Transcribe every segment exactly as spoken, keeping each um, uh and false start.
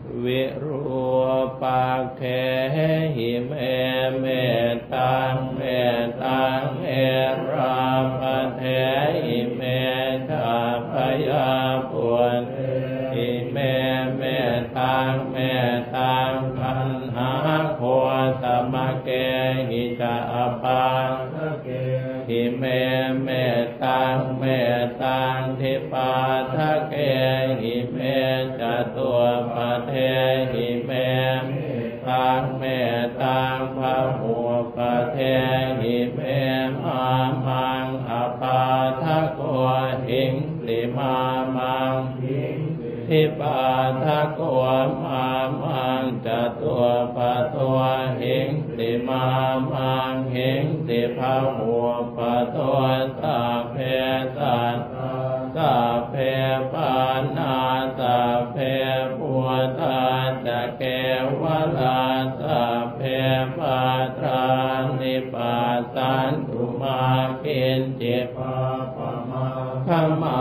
virūpakkhehi me mettaṃ, mettaṃ erāpathehi me ca bhayāputtehi me mettaṃ, mettaṃ kaṇhākosamakkehi ca apādakehi me mettaṃ, mettaṃ dipādakehi me catuppadehi me mettaṃ, mettaṃ bahuppadehi me. Mā maṃ apādako hiṃsi, mā maṃ hiṃsi dipādako, mā maṃ catuppado hiṃsi, mā maṃ hiṃsi bahuppado. Sabbe sattā sabbe pāṇā sabbe bhūtā ca kevalā sabbe pāṇāni passantu mā kiñci pāpamāgamā.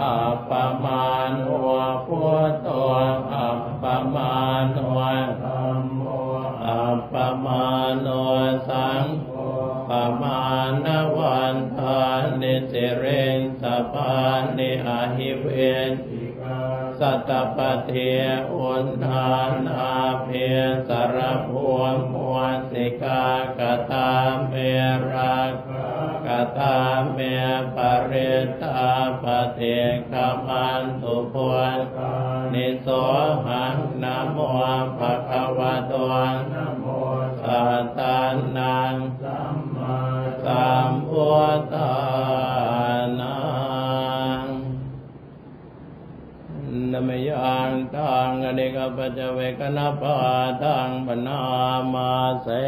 Appamāṇo buddho appamāṇo dhammo appamāṇo saṅgho pamāṇavantāni siriṃsapāni ahi vicchikā satapadī uṇṇānābhī sarabū mūsikā. Katā me rakkhā katā me parittā paṭikkamantu bhūtāni sohaṃ namo bhagavato namo sattannaṃ sammāsambuddhānaṃ. Na mayaṃ taṃ anekkapaccavekkhaṇapāṭhaṃ bhaṇāma se.